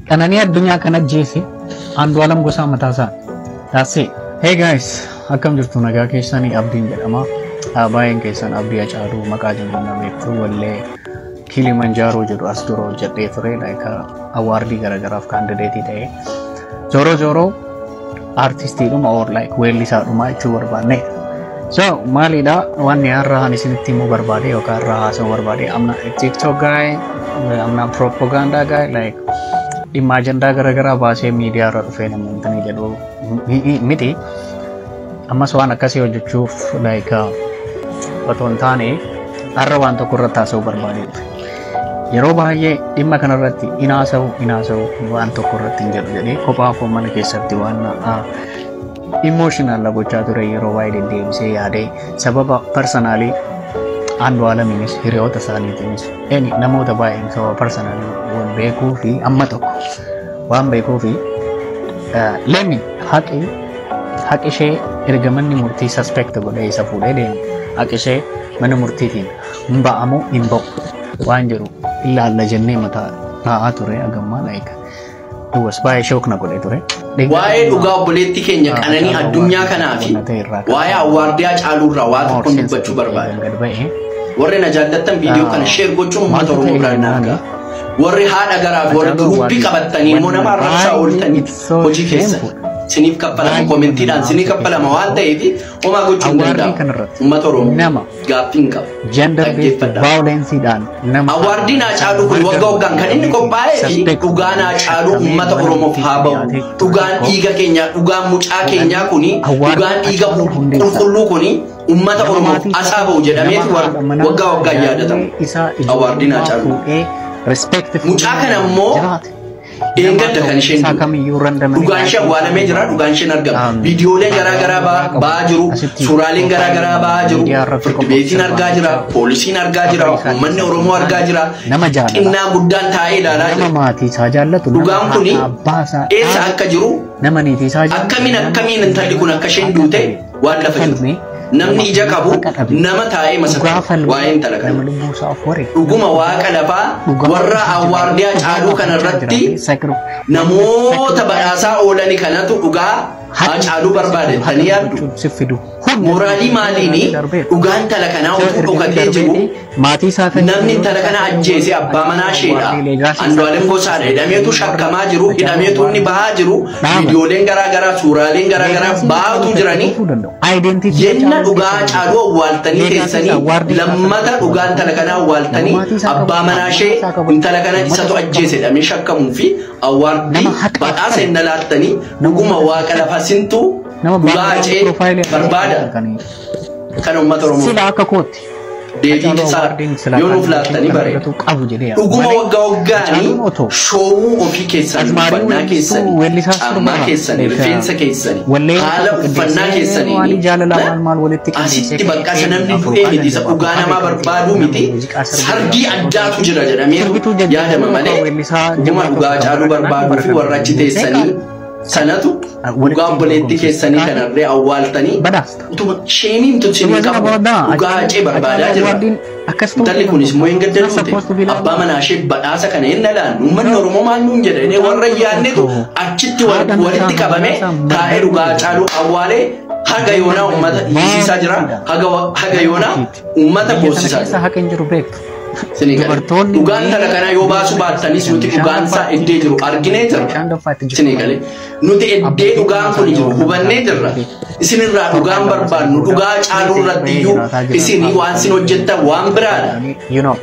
Qananii Addunyaa kan ajjeese Andu'aalam Gosaa Mataasaa. That's it. Hey guys, akkam jirtu? Nagaa keessanii? Abdiin jedhama. Baay'een keessan Abdii Hacaaluu maqaa jedhuun na beektu. Wallee Kilimanjaaroo jedhu as dura hojjedhee ture, like award garagaraaf candidate ta'ee. Zooroo zooroo artistiidhuma or like weellisaadhuma jechuu barbaanne. So maalidha wanni har'a ani isinitti himuu barbaade yookaan har'a haasa'uu barbaade? I'm not a TikTok guy, I'm not propaganda guy, like dhimma ajandaa garaagaraa baasee miidiyaa irra dhufee namoonni jedhu miti. Ammas waan akkasii hojjechuuf like otoo hin taane, har'a waan tokko irratti haasa'uu barbaade dhufe. Yeroo baay'ee dhimma kanarratti in haasa'u, in haasa'u, waan tokko irratti hin jedhu jedhee kophaa koo mana keessatti waan emotional gochaa ture yeroo baay'ee deddeebisee yaadee, sababa personally Andu'aalamiinis hiriyoota isaaniitiinis eni namoota baay'een sababa personally waan beekuu fi amma tokko waan beekuu fi lemmi haqi ishee erga manni murtii suspect godhee isa fuudhee deemu, haqi ishee mana murtiitiin hin ba'amu hin ba'u waan jedhu ilaalla jennee mataa taa'aa ture agammaa, like it was baay'ee shock na godhee ture. Waa'ee dhugaa obboleettii keenya Qananii Addunyaa kanaa fi waa'ee award Hacaaluurraa waa tokkoon dubbachuu barbaada. Warri na jaallattan viidiyoo kana share gochuun uummata Oromoo biraan naaf ga'a. Warri haadha garaaf warri group qabattanii immoo nama arrabsaa ooltanii hojii keessan. Siniif kaffalama, commentiidhaan sinii kaffalama waan ta'eef homaa gochuu hin danda'amu. Uummata Oromoo gaaffii hin qabu. Gender based violenceedhaan nama Awardiin Hacaaluu kun waggaa waggaan kan inni qophaa'ee fi dhugaan Hacaaluu uummata Oromoof haa bahu. Dhugaan dhiiga keenyaa, dhugaan mucaa keenyaa kuni, dhugaan dhiiga qulqulluu kuni uummata Oromoof asaa bahu jedhameetu waggaa waggaan yaadatama. Awardiin Hacaaluu. Mucaa kana immoo eengadda kan isheen dhugaan ishee awwaalamee jira, dhugaan isheen argama. Viidiyooleen garaa garaa ba'aa jiru, suuraaleen garaa garaa ba'aa jiru, firdi beetiin argaa jira, poolisiin argaa jira, uummanni Oromoo argaa jira. Nama jaalala. Xinnaa guddaan taa'ee ilaalaa nama jira. Maatii isaa jaallatu, Dhugaan kuni abbaa isaa eessa akka jiru, nama niitii isaa jaallatu, akkamiin akkamiin intalli kun akka isheen duute waan lafa jiru. Namni ija qabu nama taa'ee masakka waa'ee intala nama kana. Lubbuu isaa of waree. Dhuguma waaqa lafaa warra award Hacaaluu kanarratti namoota badhaasaa oolani kanatu dhugaa Hacaaluu barbaade jettanii yaaddu. Si fidu. Moraalii maaliini dhugaan intala kanaa utuu dhokatee jiru maatii isaa kan namni intala kana ajjeese abbaa manaa isheedha. Andu'aalem Gosaadha hidhameetu shakkamaa jiru, hidhameetu inni bahaa jiru, viidiyooleen garaa garaa, suuraaleen garaa garaa bahaatu jiranii. Yenna dhugaa Hacaaluu awwaaltanii teessanii, lammata dhugaa intala kanaa awwaaltanii, abbaa manaa ishee intala kana isatu ajjeese jedhamee shakkamuu fi award badhaasa hin laattanii, dhuguma waaqa lafa sintu nama dhugaa Hacee barbaada kan uummata Oromoo. Sila akka kootti Deebii isaa yoo nuuf laattanii bareeda. Qabu jedhee Dhuguma waggaa waggaanii show ofii keessanii, uffannaa keessanii, caammaa keessanii, rifeensa keessanii, haala uffannaa keessanii jaalala maal maal walitti asitti bakka isa namni du'ee miti, isa dhugaa namaa barbaaduu miti, sargii addaatu jira jedhameetu yaadama malee, dhuguma dhugaa Hacaaluu barbaaduu fi warra achi teessanii sanatu dhugaa obboleettii keessanii kanarree awwaaltanii badhaasta. Utuma sheeniin tutsinii qabu dhugaa Hacee barbaadaa jirra. Intalli kunis immoo hin gaddaluute abbaa manaa ishee badhaasa kana hin dhalaannu, uummanni Oromoo maal nuun jedha jedhee warra yaadnetu achitti walitti qabame taa'ee dhugaa Hacaaluu awwaalee haga yoonaa uummata hiisisaa jira, haga yoonaa uummata boosisaa jira. Haqa hin jiru beektu. Isinii gala. Dubartoonni Dhugaan tala kanaa yoo baasuu baattanis nuti dhugaan isaa iddee jiru arginee jirra. Bishaan danfaa itti jiru. Isinii galee. Nuti iddee dhugaan kun jiru hubannee jirra. Isinirraa dhugaan barbaannu dhugaa Hacaaluu irratti iyyuu isinii waan isin hojjettan waan biraadha.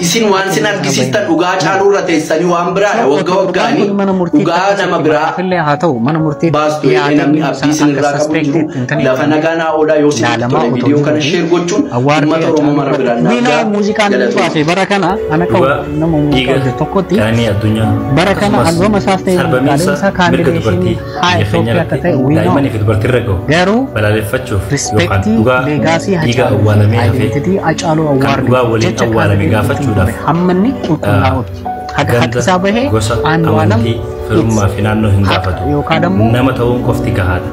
Isin waan isin argisiistan dhugaa Hacaaluu irra teessanii waan biraadha. Waggaa waggaanii dhugaa nama biraa Illee haa ta'u mana murtii baastu jedhee namni abdii isinirraa qabu hin jiru. Lafa nagaa naa oolaa. Yoo isinitti tole viidiyoo kana share gochuun uummata Oromoo mara biraan naaf Wiinaa gahaa. muuziqaan inni Galatooma. baase bara kana ana Dhugaa qabu nama muuziqaa dhiiga hojjetu tokkotti Qananii Addunyaa bara kana akkasumas albama isaas ta'e sarbamiinsa muuziqaaleen isaa mirga dubartii kaandideeshinii haa biyya keenya Itoophiyaa akka irratti ta'e wiinoo daa'immanii fi dubartii irra gahu garuu balaaleffachuuf yookaan respectii dhugaa legacy dhiiga Hacaaluu awwaalamee hafe identity Hacaaluu kan award dhugaa waliin jecha awwaalame kaandideeshinii gaafachuudhaaf hamma inni qulqullaa'utti haga haqi ganda, isaa bahee gosa, Andu'aalam amantii, firummaa fi naannoo hin haqa gaafatu. yookaan ammoo Nama ta'uun qofti gahaadha.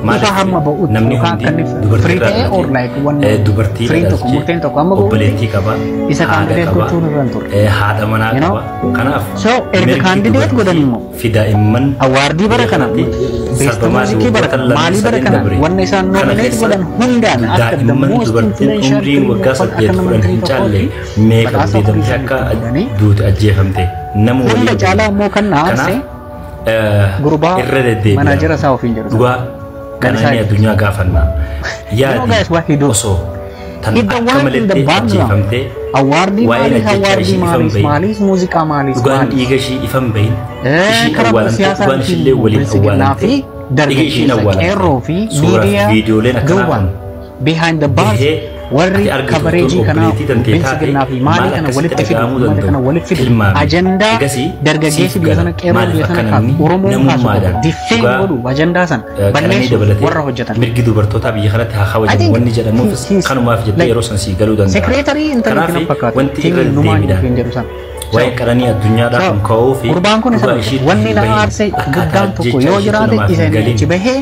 Ifa hamma ba'utti Namni yookaan hundi akka inni dubartii firii ta'ee or like wanna dubartii firiin tokko murteen tokko amma ba'utti obboleettii qaba, isa haadha candidate qaba, gochuun irra hin turre. Haadha manaa You know? qaba. Kanaaf So, erga mirgi candidate dubartii godhan immoo fi daa'imman award bara kana, best sarbamaa music bara waggoota kana, lama maalii bara sadeen kana, dabre. wanna isaan Kana nominate keessa godhan hundaan akka the daa'imman most dubartiin influential umriin waggaa film akka 8 nama 10 hin firii caalle tokkootti meeqa badhaasa gudeedamte afurii akka shanitti godhanii duute ajjeefamte nama hunda walii caalaa immoo kan na aarse Kanaaf gurbaa irra deddeebi'a. manaajera isaa ofiin jedhu sana. Dhugaa qananii addunyaa gaafannaa. You know guys what he Yaadi do? osoo tan He the akka one in the maletti background. ajjeefamtee Award waa'een maaliis ajjechaa award ishii ifan maaliis bahin maaliis muuziqaa maaliis dhugaan maaliis. dhiiga ishii ifan bahin ishii Karaa awwaalamte siyaasaan dhugaan ishiillee waliin biltsiginnaa awwaalamte fi dhiiga ishiin dargaggeessa qeerroo awwaalamte fi suuraa fi miidiyaa viidiyooleen akkanaa duubaan kun behind the bars gahee warri ati argitu kabareejii tun kanaa obboleettii tantee taate biltsiginnaa fi maalii maal kana akkasitti walitti fidu dhaga'amuu uummata kana danda'u walitti fidu tilmaami. ajandaa Egasii dargaggeessi siif biyya gala sana qeerroo maaliif biyya akka sana kaasu namni Oromoon kaasu namummaadhaan diffeen dhugaa godhu ajandaa sana qananii balleessuuf dabalatee warra hojjetan. mirgi dubartootaa biyya kanatti haa I kabajamu think wanni jedhamuufis he's kanumaaf jettee like yeroo san sii galuu danda'a. secretary intalli Kanaaf kana fakkaata. wanti irra Tiimiin numaan deddeebiidhaan ofiin jedhu sana. waa'ee qananii addunyaadhaa So, kun ka'uu fi gurbaan kun isa dhugaa ishiitti wanni hin na bahin aarse akkaataa guddaan tokko ajjechaa yoo ishiitu jiraate namaaf isa hin inni galin achi bahee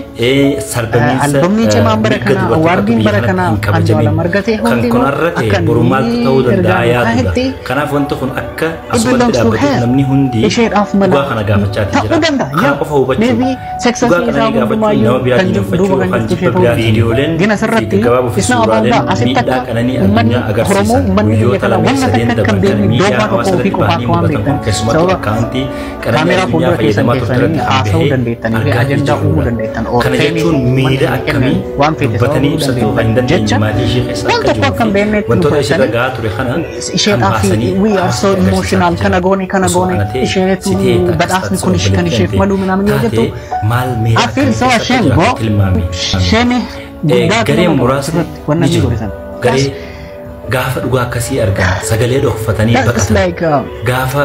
sarbamiinsa albamni cimaan bara mirga kanaa dubartootaa awardiin biyya bara kanatti kanaa hin kabajamin Andu'aalam argate kan hundinuu kunarra ta'e akka boru maaltu ta'uu inni danda'a ergaa yaadudha. kaahetti Kanaaf wanti kun akka it asumatti belongs to dhaabbateef her. namni hundi Isheedhaaf mala dhugaa kana gaafachaati ta'uu jira. danda'a. Kana Yaa qofa hubachuu maybe success dhugaa isaa qananii gaafachuu hundumaayyuu nama biraa kan jiru diineffachuu duuba kan yookaan jirtu jibba ishee ta'uu biraa viidiyooleen Gina fi asirratti gaggabaaboo fi it's not about suuraaleen that. Asitti miidhaa akka qananii uummanni addunyaa Oromoo agarsiisan uummanni biyya guyyoota kanaa lameen wanna sadeen takka akka darban hin kana beekne miidiyaa doofaa hawaasa tokko ofii irratti qofaa bahanii akka waan mul'atan kun beektan keessumattuu sababa akkaawuntii qananii kaameeraa addunyaa fuuldura keessan fayyadamaa turte keessanii irratti kan haasa'uu bahee dandeettanii fi argaa ajandaa uumuu jirrudha. dandeettan or Kana feemii jechuun uummanni miira hin akkamii kennan waan feete sababa dubbatanii uumuu ibsachuu kan hin dandeettan dandeenye jecha maatii ishee keessa waan akka tokko jiruu akka hin fi beeknetti nu wantoota ishee fudhatanii irra gahaa ture kana kan isheedhaaf baasanii we are so hawaasatti emotional agarsiisaa kana jiru. goone kana Osoo goone ana ta'e si isheetu ta'e akkas badhaasni taate kun kan obboleettii isheef ta'e malu minaamin yoo jettu taate maal miira I feel akkamii so keessa akka ashamed jiraatu bro. tilmaami. Shame guddaatu Gareen nama qaba muraasni asirratti wanna ni inni jiru. godhe sana. Garee gaafa dhugaa akkasii argan sagalee dhokfatanii That's baqatan. like Gaafa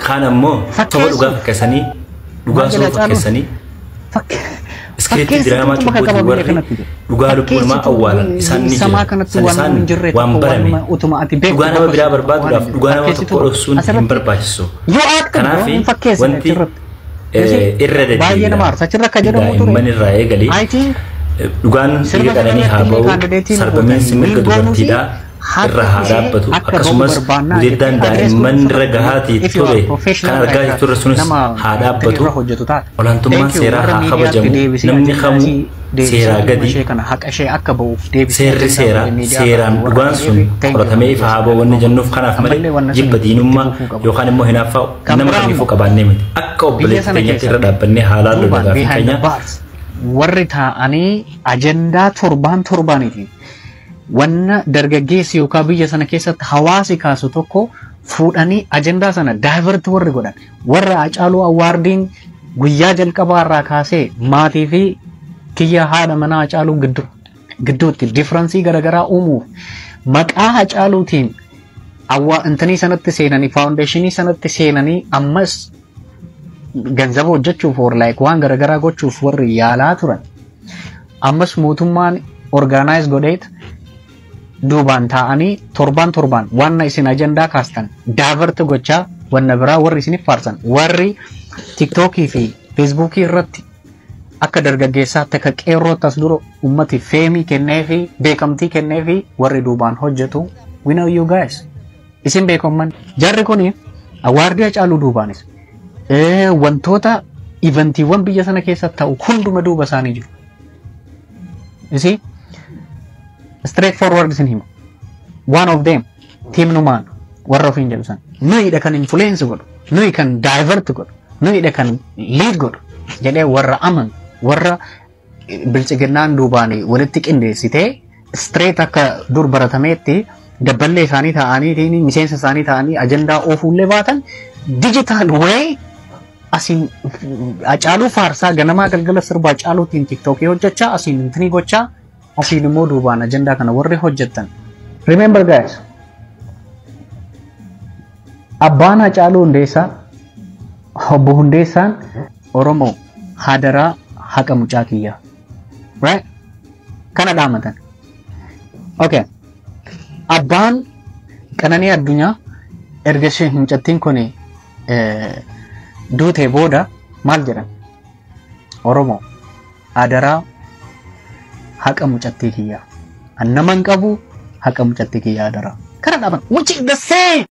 kaan ammoo soba fakkeessuuf dhugaa fakkeessanii dhugaa maal soba jedha caaluun fakkeessanii iskiriiptii diraamaa fakkeessituutu maka cubbuutiin qaba biyya warri kanatti jira. dhugaa lubbuu namaa Fakkeessitu awwaalan isaan ni samaa jira. kanatti San waan isaan hin jirre waan tokko barame waanuma utuma ati beektu dhugaa nama qofa biraa waan barbaaduudhaaf hin jirre. dhugaa nama Fakkeessitu tokko dhoksuun hin asirratti barbaachisu. yoo act bro Kanaaf hin fakkeessine wanti achirratti. You see irra baay'ee nama deddeebiidhaan aarsa achirra akka jedhamu ture. daa'imman irraa eegalee I think dhugaan sirba dhiiga qananii haa kanarratti illee ba'u kaandideetiin sarbamiinsi gootan mirga miin goonuu fi dubartiidhaa irra haqa haa ishee dhaabbatu akka ba'u akkasumas barbaannaa gudeeddaan jettee address daa'imman godhu irra sana gahaatii if you are ture kan professional argaa like turre sunis nama haa intinii dhaabbatu irra hojjetu taate. olaantummaan Thank you seeraa warra haa miidiyaatti kabajamu deebisee namni ajandaa kamuu isii deebisee seeraa dhimma gadi ishee kana haqa ishee akka ba'uuf deebisee seerri ajandaa seeraa godhe miidiyaa seeraan irratti warra dhugaan sun ta'eef thank you qoratamee hundi ifa haa keessan ba'u wanni galatooma. jennuuf kanaaf malee Ammallee wanna sun jibba itti diinummaa fufuu qabu. yookaan immoo hinaaffaa Kan nama biraa kamiifuu immoo qabaannee miti akka biyya obboleettii sana teenyatti irra keessatti dhaabbannee haa laallu duubaan gaafii behind the keenya bars warri taa'anii ajandaa torbaan torbaanitiin wanna dargaggeessi yookaan biyya sana keessatti hawaasi kaasu tokko fuudhanii ajandaa sana divert warri godhan warra Hacaaluu Awardiin guyyaa jalqabaa irraa kaasee maatii fi kiyya haadha manaa Hacaaluu gidduutti difference garaagaraa uumuuf maqaa Hacaaluutiin awwaa intinii sanatti seenanii foundation sanatti seenanii ammas ganzaba hojjechuuf or like waan garaagaraa gochuuf warri yaalaa turan ammas mootummaan organize godheet duubaan taa'anii torbaan torbaan wanna isin ajandaa kaastan divert gochaa wanna biraa warri isiniif faarsan warri TikTokii fi Facebookii irratti akka dargaggeessaatti akka qeerrootti as dura ummati fame kennee fi beekamtii kennee fi warri duubaan hojjetu, we know you guys, isin beekamman. Jarri kuni award Hacaaluu duubaanis wantoota eventiiwwan biyya sana keessa ta'u hunduma duuba isaanii jiru. Isi straight forward isin hima. One of them team numaan warra ofiin jedhu san nuyidha kan influence godhu, nuyi kan divert godhu, nuyidha kan lead godhu jedhee warra amanu warra bilchiginnaan duubaan walitti qindeessitee straight akka dur baratameetti dabballee isaanii ta'anii miseensa isaanii ta'anii ajandaa oofuullee baatan digital way asiin Hacaaluu faarsaa ganamaa galgala sirba Hacaaluutiin TikTokii hojjechaa asiin intinii gochaa asiin immoo duubaan ajandaa kana warri hojjettan. Remember guys, abbaan Hacaaluu Hundeessaa obbo Hundeessaan Oromoo hadaraa haqa mucaa kiyyaa. Right? Kana dhaamatan. Okay. Abbaan Qananii Addunyaa erga isheen mucattiin kun duutee booda maal jedhan? Oromoo Adaraa haqa mucattii kiyyaa. An nama hin qabu, haqa mucattii kiyyaa adaraa. Kana dhaaban which is the same.